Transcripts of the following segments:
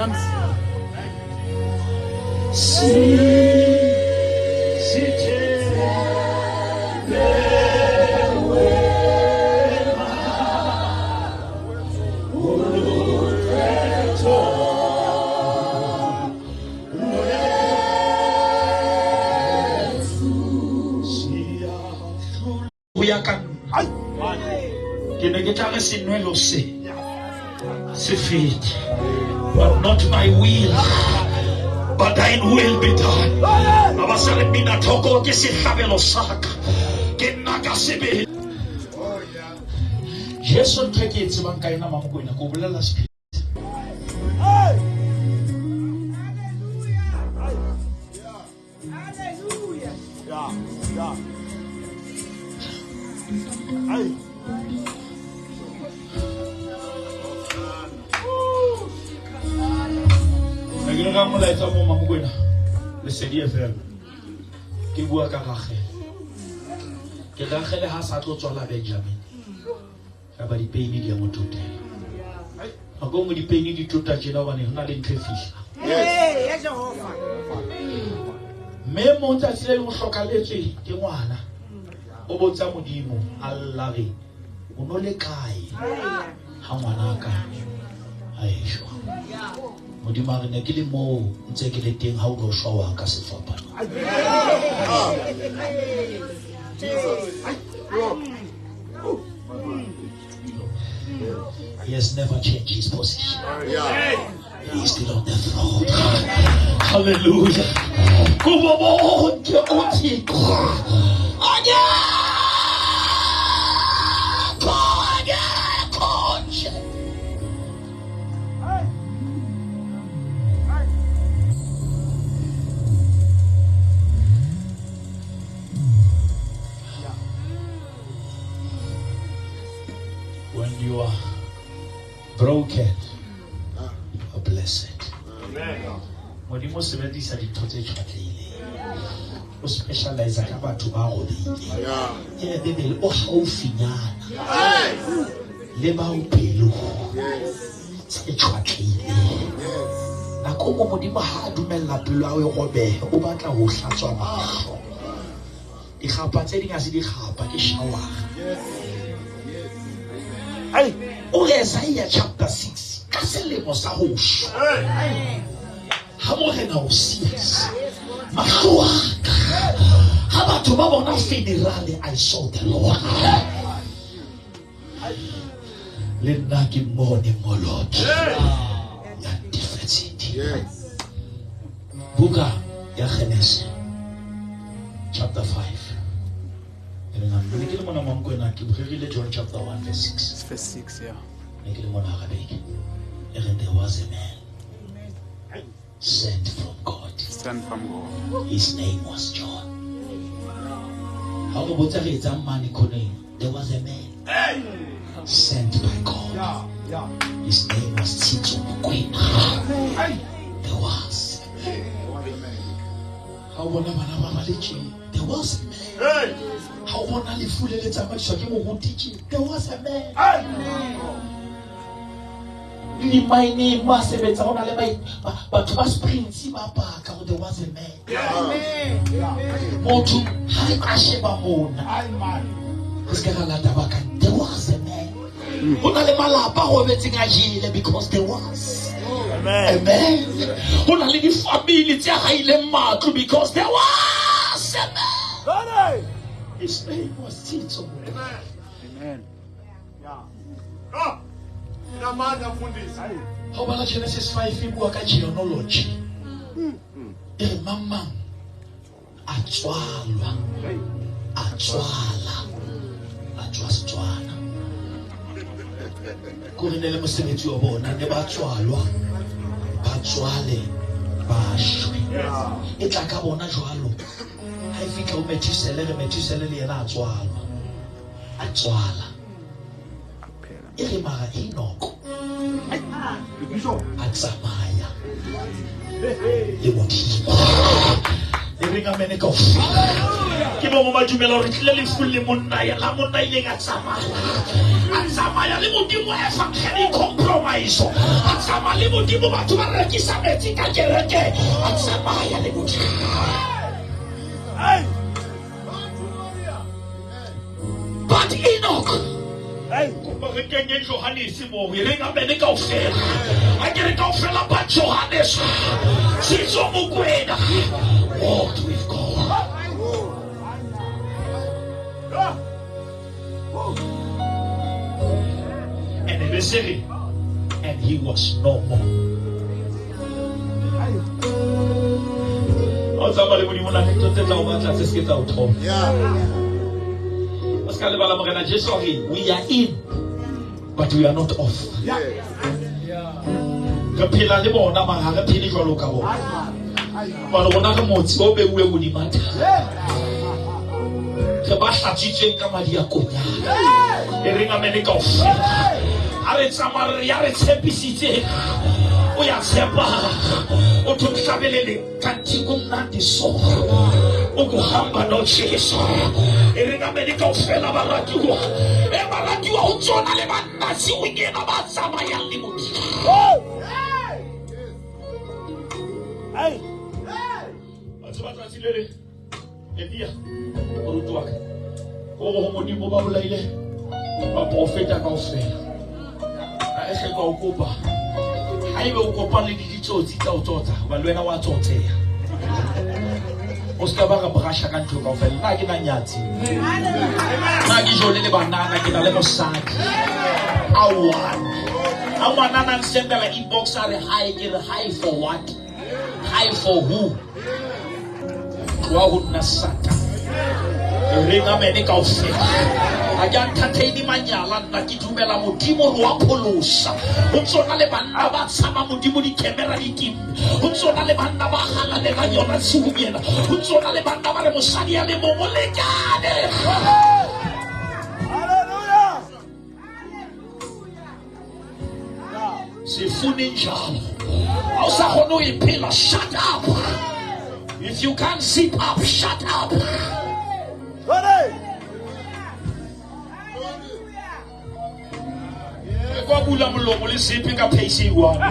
Ho ya ka nna ke ne ke tla re senwelo se se fete, but not my will but thine will be done. Ba ba sa re mina thoko ke sehlabelo sa ka, ke nna ka sebele. Jesu ntho e ke e tsebang ka ena Mamokwena, ke o bolela sephiri. Ne ke re ka molaetsa mo Mamokwena Lesedi FM, ke bua ka Ragele. Ke Ragele ha sa tlo tswala Benjamin, ya ba dipeini di ya mo totela. Nako nngwe dipeini di tota tjena hobane ho na le ntho e fihla. Mme mong tsatsi le leng o hlokaletswe ke ngwana, o botsa Modimo, a lla re o no le kae ha ngwana ka a eshwa? Modimo a re ne ke le moo ntse ke le teng ha o tlo shwa wa ka sefapano. He has never changed his position. He is still on the throne. Hallelujah. Kubo bonke uThixo. Akekho, akekho nje. When you are broken, you are blessed. Modimo o sebedisa dintho tse tjhwatlehileng. O specialize ka batho ba robehileng. Ebe Bibele o haufinyana le bao pelo tse tjhwatlehileng. Nako nngwe Modimo ha a dumella pelo ya hao e robehe, o batla ho hlatswa mahlo. Dikgapa tse ding ha se dikgapa, ke shower. O re Isaiah chapter 6, ka selemo sa ho shwa ha morena Osias, mahlo a ka ha batho ba bona funeral, I saw the Lord. Le nna ke mmone Moloki ya ntefetseng. Buka ya Genese chapter 5. Ne ke le mona Mamokwena, ke rerile John chapter 1 verse 6. Verse 6, yeah. Ne ke le mona Arabic. E re there was a man sent from God. Sent from God. His name was John. Ha o botsa re etsang mane khoneng, there was a man sent by God. His name was Tshitso Mokwena. There was a man. Ha o bona bana ba ba le tje, there was a man. Ha o bona lefu le le tsamaiswa ke moruti tje, there was a man. Le di-mineng mo a sebetsa, ho na le batho ba Springs ba paka hore there was a man. Motho ha re ka sheba mona, re se ke ra lata ba ka, there was a man. Ho na le malapa a robetseng a jele because there was a man. Ho na le di-family tse haileng matlo because there was a man. His name was Tshitso. Amen. Ha o bala Genesis 5 e bua ka genealogy. E re mang mang a tswalwa, a tswala, a tswa Setswana. Ko re ne le mosebetsi wa bona, ne ba tswalwa, ba tswale, ba shwe. E tla ka bona jwalo. Ha e fihla ho Methusele, re Methusele le yena a tswalwa, a tswala. E re mara Enoch a tsamaya le Modimo. E reng amene kaofela. Ke bo mo ba dumela hore tlile lefu le monna ya la monna ileng a tsamaya. A tsamaya le Modimo, evangeli compromise. A tsamaya le Modimo, batho ba rekisa metsi ka kereke, a tsamaya le Modimo. But Enoch, kopa re kenye Johannes moo, e reng amene kaofela. A ke re kaofela ba Johannes, Tshitso Mokoena walked with God. And they say, and he was no more. O tsamaya le Modimo na le ntho tse tla o batla, tse se ke tsa o thola. O ska lebala Morena Jesu a re, we are in, but we are not off. Re phela le bona, mara ha re phele jwalo ka bona. Hobane rona re motse o beuweng hodima thaba. Re ba hlatswitsweng ka madi a konyana. E reng amene kaofela. Ha re tsamaya re ya re tshepisitse, o ya tshepahala. O tlo hlabelele kanti kumnandi so ukuhamba noJesu. E reng amene kaofela baratuwa. E baratuwa ho tsona le banna siung ena ba tsamayang le Modimo. Batho ba tsatsi le leng, Elia, moruti wa ka, o re ho Modimo ba bolaile baprofeta kaofela. A e hle ka o kopa, haebe o kopane le ditsotsi tsa o tsotsa, hoba le wena wa tsotseha. O ska ba re brasha ka ntho kaofela. Nna ha ke na nyatsi. Nna ke jole le banana, ke na le mosadi. A one. Ha ngwanana a nsendela inbox a re hi, ke re hi for what? Hi for who? Tloha ho nna Satan. E reng amene kaofela. Ha ke entertain manyala nna, ke dumela Modimo re wa pholosa. Ho tsona le banna ba tshaba Modimo di-camera di timme. Ho tsona le banna ba halalelang yona tshiung ena. Ho tsona le banna ba re mosadi a le mong o lekane. Sefune njalo. Ha o sa kgone ho e phela, shut up. If you can't zip up, shut up. Re kwa bula molomo le sepe ka pace e one.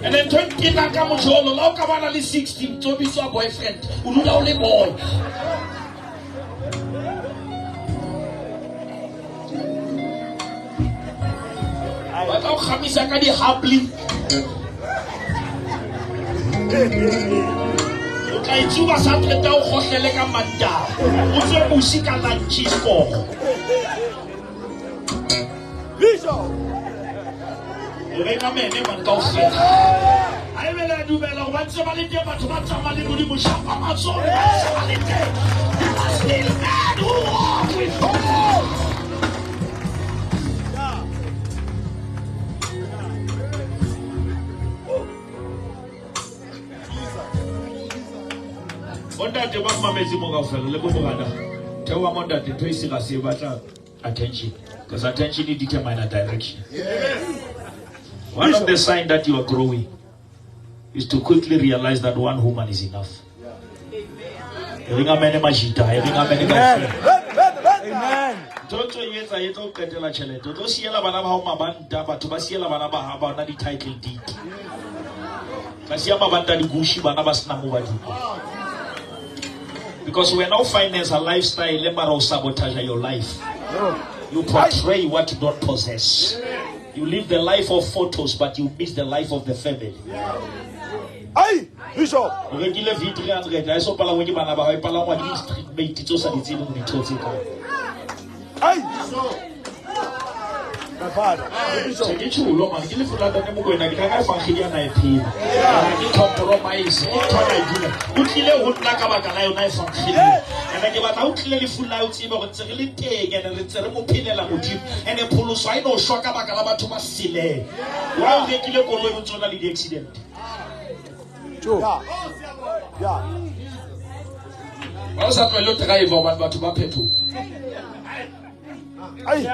And then 20 na ka mojolo, la o ka bana le 60, tso bitswa boyfriend, o dula o le boy. Ba tla o kgamisa ka di-hubbly. O tla itsuba sa qeta o kgohlele ka Mantaha. O tswe mosi ka lunch score. E reng amene man kaofela. Ha ebe le a dumela hore ba ntse ba le teng batho ba tsamaya le Modimo, shapa matsoho, ba ntse ba le teng. There are still men who walk with God. Bontate ba mametse mo kaofela le bo morana. Theoha mo ntate, ntho e serious e batla attention, because attention e determine a direction. One of the signs that you are growing is to quickly realize that one woman is enough. E reng amene majita, e reng amene kaofela. Amen. Ntho tso e etsa e tlo qetela tjhelete. O tlo siela bana ba hao mabanta, batho ba siela bana ba ha bona di-title deed. Ba siya mabanta di-Gucci, bana ba sena moo ba dulang. Because we are now finance a lifestyle, mara o sabotage your life. You portray what you don't possess. You live the life of photos, but you miss the life of the family. Ai, Bishop. O rekile V300, ha e so palangwe ke bana ba hao, e palangwa ke di-street mate tse o sa di tsebeng ho di thotse kae. Ai. My father. Bishop. Che ke tjholo, man, ke lefu la ntate Mokoena, ke reka evangeli ana e phela. Ha ke compromise, ke ntho ana e dula. O tlile ho nna ka baka la yona evangeli. Ene ke batla o tlile lefu la o tsebe hore ntse re le teng, ene re ntse re mo phelela Modimo. Ene pholoso ha e no shwa ka baka la batho ba seleng. Wa o rekile koloi o ntso na le di-accident. Yeah. Ba o sa tlohele ho drive hobane batho ba phethoha. Ai.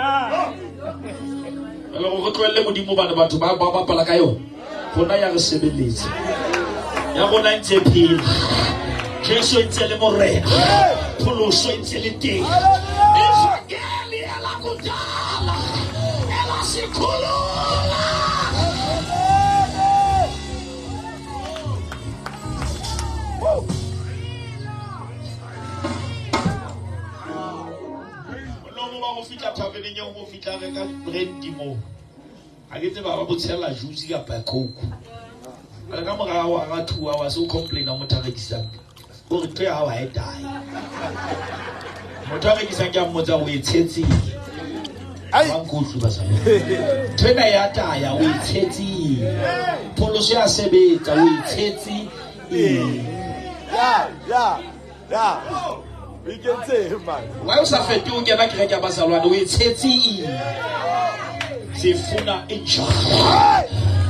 Jwale hore re tlohelle Modimo hobane batho ba bapala ka yona. Rona ya re sebeletsa. Ya rona e ntse phela. Jesu e ntse le morena. Pholoso e ntse le teng. Evangeli elakudala elasikhulula. Molomo ba go fihla thaveneng eo go fihla reka brandy moo. Ha ke tseba ba bo tshela juice kapa coke. A re ka morao a ga 2 hours o complain motho a rekisang. O re ntho ya hao ha e tae. Motho a rekisang ke a mmotsa o e tshetseng. Ai. Ba nkutlwe bazalwane. Ntho ena ya taya o e tshetseng. Pholoso ya sebetsa o e tshetse. Yeah, yeah, yeah. We can say him, man. Why o sa fete o kena kereke ya bazalwane o e tshetse. Sifuna injalo.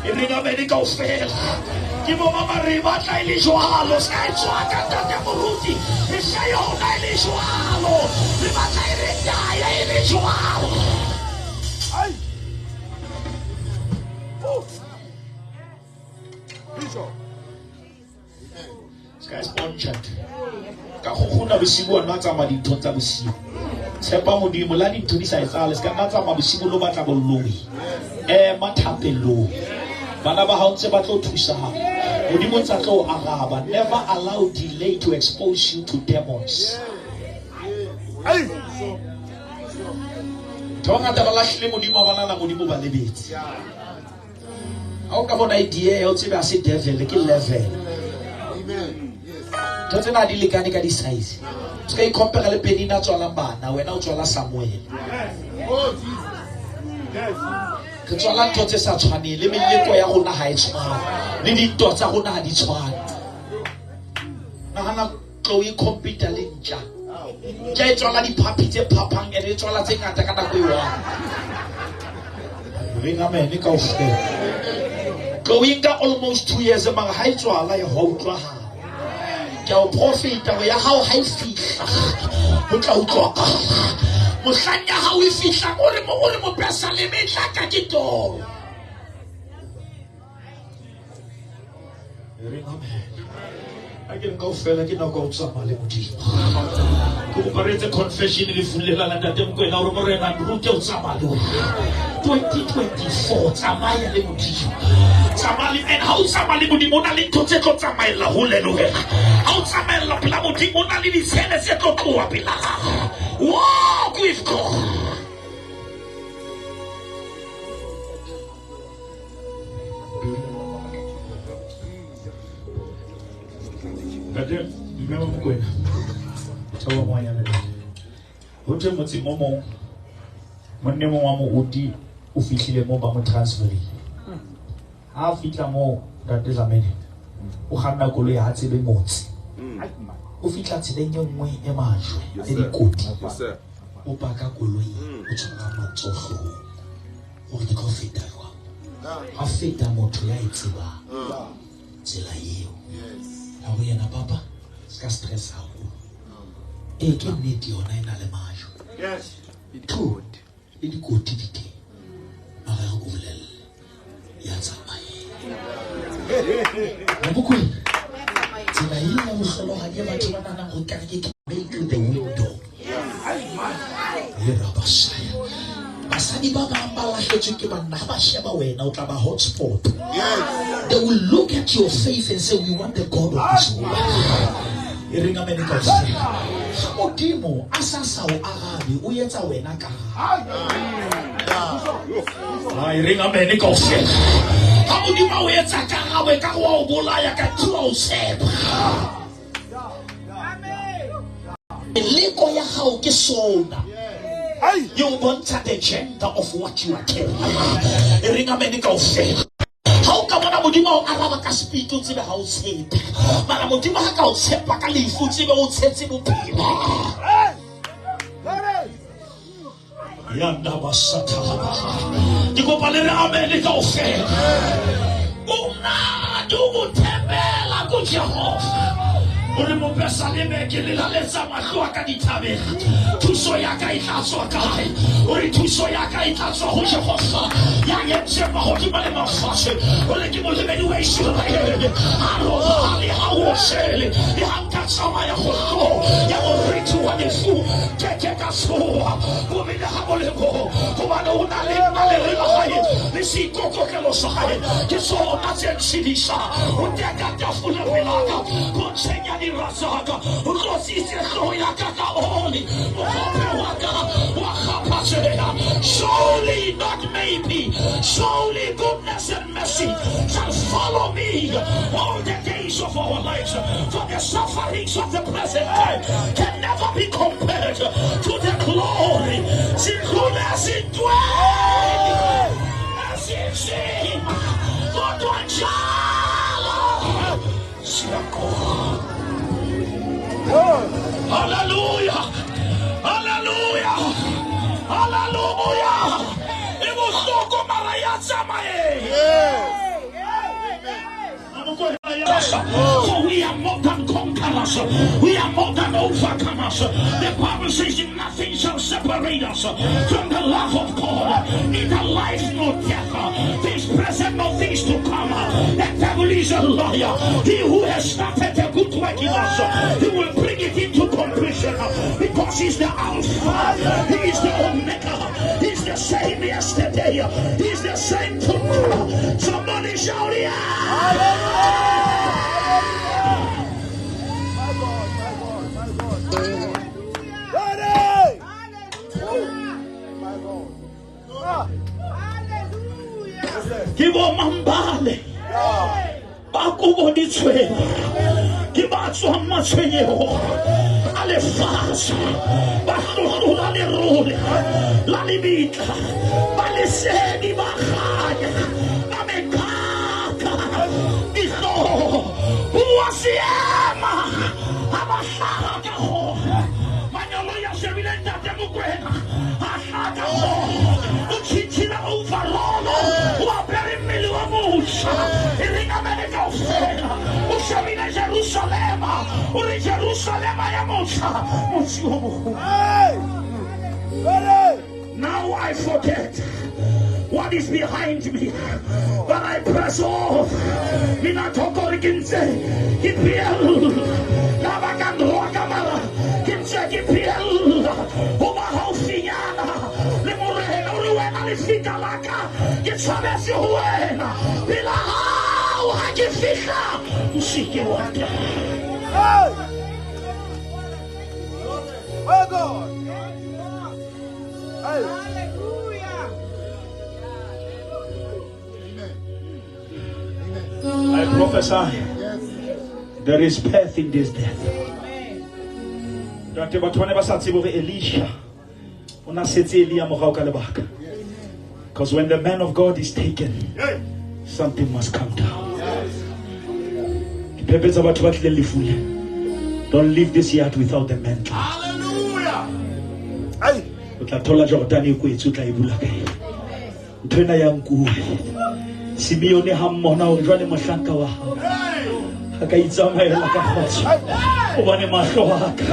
E re ngamene kaofela. Ke bo mama re batla e le jwalo, se ka e tswaka ntate moruti. E se yona e le jwalo. Re batla e re taya e le jwalo. Ai. Oh. Bishop. Se ka e sponge. Ka kgokgona bosibu wa nna tsamaya dinthong tsa bosiu. Tshepa Modimo la dintho di sa etsahale, se ka nna tsamaya bosibu lo batla boloi. Ema thapelong. Bana ba hao ntse ba tlo thusa. Modimo ntse a tlo o araba. Never allow delay to expose you to demons. Ai. Batho ba bangata ba lahlile Modimo, ba nahana Modimo ba lebetse. Ha o ka bona idea ya o tsebe ha se devil, ke level. Ntho tsena ha di lekane ka di-size. Se ka i-compare le Penina a tswalang bana, wena o tswala Samuel. Re tswala ntho tse sa tshwaneng, le meleko ya rona ha e tshwane, le dintwa tsa rona ha di tshwane. Nahana tlou e compete le ntja. Ntja e tswala diphaphi tse phaphang, and e tswala tse ngata ka nako e one. Re amen kaofela. Tlou e nka almost 2 years, mara ha e tswala e hwa utlwahala. Ke a o profeta hore ya hao ha e fihla, ho tla utlwahala. Mohlang ya hao e fihlang, o re mo, o re mopesaleme e tla ka ke toro. Re amen. Ha ke re kaofela ke nako ya ho tsamaya le Modimo. Ke kopa re etse confession le fulela la Ntate Mokoena hore Morena nrute ho tsamaya le wena. 2024 tsamaya le Modimo. Tsamaya le and ha o tsamaya le Modimo o na le ntho tse tlo tsamaella hole le wena. Ha o tsamaella pela Modimo o na le ditshele tse tlo tloha pela hao. Walk with God. Ntate Mme wa Mokoena, Thabo Moanyana. Ho thwe motseng o mong, monna e mong wa moruti o fihlile moo ba mo transferile. Ha a fihla moo, Ntate Dlamini, o kganna koloi ha tsebe motse. O fihla tseleng e nngwe e majwe, e dikoti. O paka koloi, o tshwara matsoho hloohong. Hore ke tlo feta jwang? Ha feta motho ya e tsebang tsela eo. Ha ho yena, papa, se ka stress haholo. Ee, ke nnete yona e na le majwe. Two, le dikoti di teng. Mara re ko bolelle, ya tsamaya. Mokokwena, tsela eo ya bohlolohadi ya batho ba nahanang hore ekare ke make the window. E rabasaya. Basadi ba bang ba lahletswe ke banna, ha ba sheba wena o tla ba hotspot. They will look at your face and say, we want the God of this world. E reng amen kaofela. Ha Modimo a sa sa o arabe, o etsa wena ka. E reng amen kaofela. Ha Modimo a o etsa karabo, e ka re wa o bolaya ka thiwa o tshepa. Meleko ya hao ke sona. You bontsha the gender of what you are carrying. E reng amen kaofela. Ha o ka bona Modimo o araba ka speed, o tsebe ha o tshepe. Mara Modimo ha ka o tshepa ka lefu, o tsebe o tshetse bophelo. Yanda basatha. Ke kopa le re amen kaofela. O mnandi ukuthembela kuJehova. O re mopesaleme ke lelaletsa mahlo a ka dithabeng. Thuso ya ka e tla tswa kae? O re thuso ya ka e tla tswa ho Jehova ya entseng mahodimo le mafatshe. O re ke molebedi wa Iseraele, ha robale, ha o otsele. Le ha nka tsamaya kgohlong ya moriti wa lefu, ke ke ka tshoha. Bobe le ha bo le bong, hobane o na le nna lere la hae le seikokotlelo sa hae ke sona tse ntshedisang. O teka tafole pelaka, pontsheng ya dira tsa ka, o tlotsitse hlooho ya ka ka oli, mohope wa ka wa kgaphatseha. Surely, not maybe, surely goodness and mercy shall follow me all the days of our lives. For the sufferings of the present time can never be compared to the glory. Sikhule sintweni esinzima, kodwa njalo siyakuwa. Hallelujah! Hallelujah! Hallelujah! E bohloko mara ya tsamaye. For we are more than conquerors. We are more than overcomers. The Bible says nothing shall separate us from the love of God. Neither life nor death, things present nor things to come. The devil is a liar. He who has started a good work in us, he will bring it into completion. Because he's the Alpha, he is the Omega, he's the same yesterday, he's the same tomorrow. Somebody shout yeah! My God, my God, my God, my God. Ready! My God. Hallelujah. Ke bo mambale ba kobo ditshweu, ke ba tswang matshwenyeho a lefatshe, ba hlohlola lerole la lebitla, ba lesedi ba kganya, ba mekhaka dihlooho, bua seema ha ba hlaha ka kgoho. Manyolo ya shebile ntate Mokwena a hlaha ka kgoho, o tjhintjhile overall, o apere mmele wa motjha, e reng amene kaofela. O shebile Jerusalema, o re Jerusalema ya motjha, motse o moholo. Now I forget what is behind me, but I press off. Mina thoko re ke ntse ke phehella, la ba ka nroa ka mara, ke ntse ke phehella ho ba haufinyana le morena. O re wena lefika la ka, ke tshabetse ho wena, pela hao ha ke fihla, o se ke wa tla. My God. Hey. I prophesy, there is path in this death. Ntate batho ba ne ba sa tsebe hore Elisha o na setse Elia morao ka lebaka. Because when the man of God is taken, something must come down. Ke phephetsa batho ba tlileng lefung le. Don't leave this yard without the mantle. Hallelujah. O tla thola Jordan e kwetse, o tla e bula ka eng. Ntho ena ya nkuwe. Simeone ha mmona hore jwale mohlanka wa hao a ka itsamaela ka kgotso, hobane mahlo a ka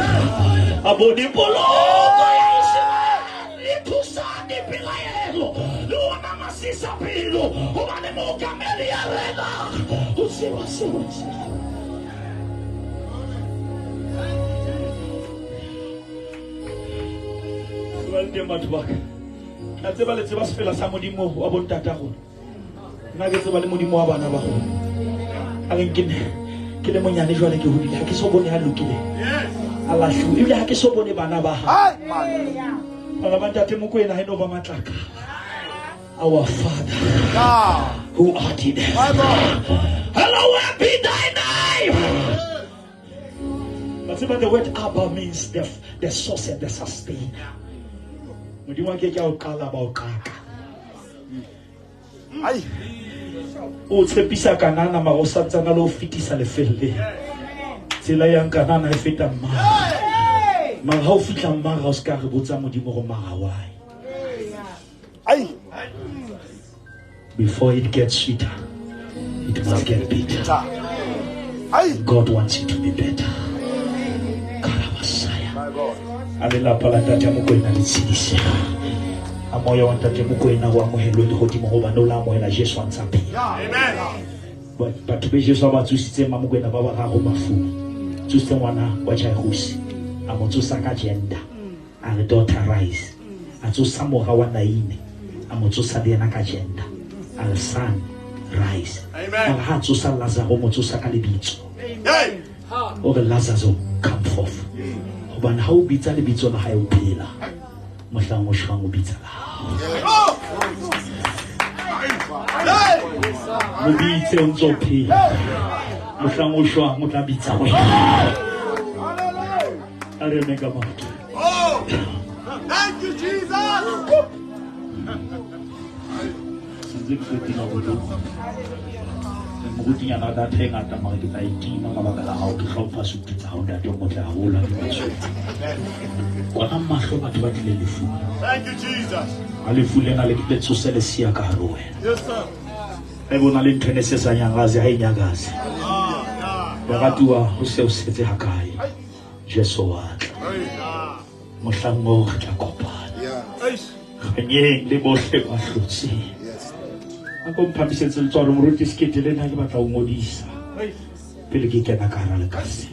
a bone poloko ya Iseraele, le thusa dipelaelo le ona masisapelo, hobane mookamedi ya rena o tseba seo. Jwale teng batho ba ka, la tseba le tseba sefela sa Modimo wa bontata rona. Nna ke tseba le Modimo wa bana ba rona. A reng ke le monyane jwale ke hodile, ha ke so bone ha lokile a lahluwe, ebile ha ke so bone bana ba hae. Bana ba ntate Mokwena ha e no ba matlaka. Our Father who art in heaven, hallowed be thy name. But see, the word Abba means the source and the sustainer. Modimo a ke ke a o qala ba o qaka. O tshepisa Kanana mara o santsana le ho fetisa lefelleng. Tsela yang Kanana e feta Mara. Mara ha o fihla Mara o se ka re botsa Modimo hore mara why. Before it gets sweeter, it must get bitter. God wants you to be better. A lelapa la ntate Mokoena le tshedisega. A moya wa ntate Mokoena o amohelwe lehodimo hobane o la amohela Jesu a ntsa phela. Amen. Batho be Jesu a ba tsositseng Mamokoena ba bararo mafung. Tsositse ngwana wa Jairus. A mo tsosa ka gender. A re daughter rise. A tsosa mora wa Naine. A mo tsosa le yena ka gender. A re son rise. Amen. A re ha tsosa Lazaro mo tsosa ka lebitso. Hey. O re Lazaro come forth. Hobane ha o bitsa lebitso la hae o phela. Mohlang o shwang o bitsa la hao. Oh. Hey. Mo bitse o ntso phela. Mohlang o shwang o tla bitsa wena. A re eme ka maoto. Oh. Thank you, Jesus. Sentse ke tlo tima boduku. Morutinyana data e ngata mare ke tla e tima ka baka la hao. Ke hlompha sutu tsa hao ntate o motle haholo ha ke maswetsi. Kwana mahlo batho ba tlile lefung. Thank you, Jesus. Ha lefu lena le le tsose lesea ka hare ho wena. Yes, sir. Haeba o na le ntho e ne se sa nyakaze ha e nyakaze. Ah, Baratuwa ho se o setse hakae? Jesu wa tla. yeah. Mohlang oo re tla kopana. Yeah. Kganyeng le bohle ba hlotseng. Yes. A ko mphamisetse letsoho moruti Sekete le nna ke batla ho ngodisa pele ke kena ka hara lekase.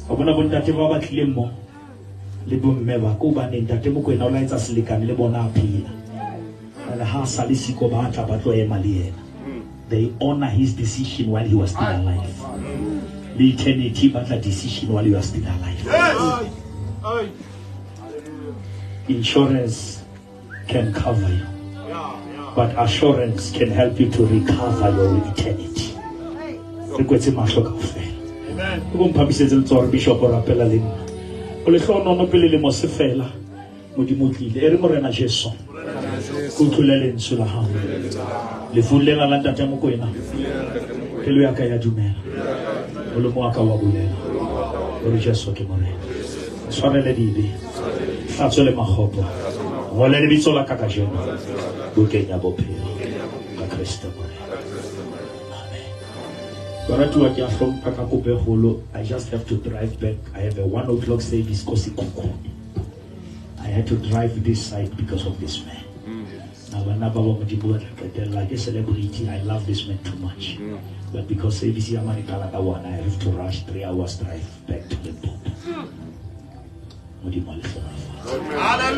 Wa bona bontate ba ba tlileng mo le bomme ba ko hobane ntate Mokoena o la etsa selekane le bona a phela. Jwale ha a sa le siko ba tla ba tlo ema le yena. They honor his decision while he was still alive. Le eternity ba tla decision while you are still alive. Yes. Insurance can cover you, Yeah, yeah. but assurance can help you to recover your eternity. Re kwetse mahlo kaofela. Amen. O ko mphamisetse letsoho Bishop o rapela le nna. O lehlohonolo pele lemo se fela. Modimo o tlile. E re Morena Jesu. Ke utlwile lentswe la hao. Lefung lena la ntate Mokoena. Pelo ya ka ya dumela. Molomo wa ka wa bolela. Hore Jesu ke Morena. Tshwarele dibe. Hlatswe le makgopo. Ngole lebitso la ka kajeno. Bukeng ya bophelo. Ka Kreste Morena. Amen. Baratuwa ke a hlompha ka kopo e kgolo. I just have to drive back. I have a 1 o'clock service ko Sekhukhune. I had to drive this side because of this man. Now, bana ba ba Modimo ba tla qetella ke celebrity. I love this man too much. But because service ya mane qala ka 1, I have to rush 3 hours drive back to Limpopo. Modimo a le hlohonolofatse. Hallelujah.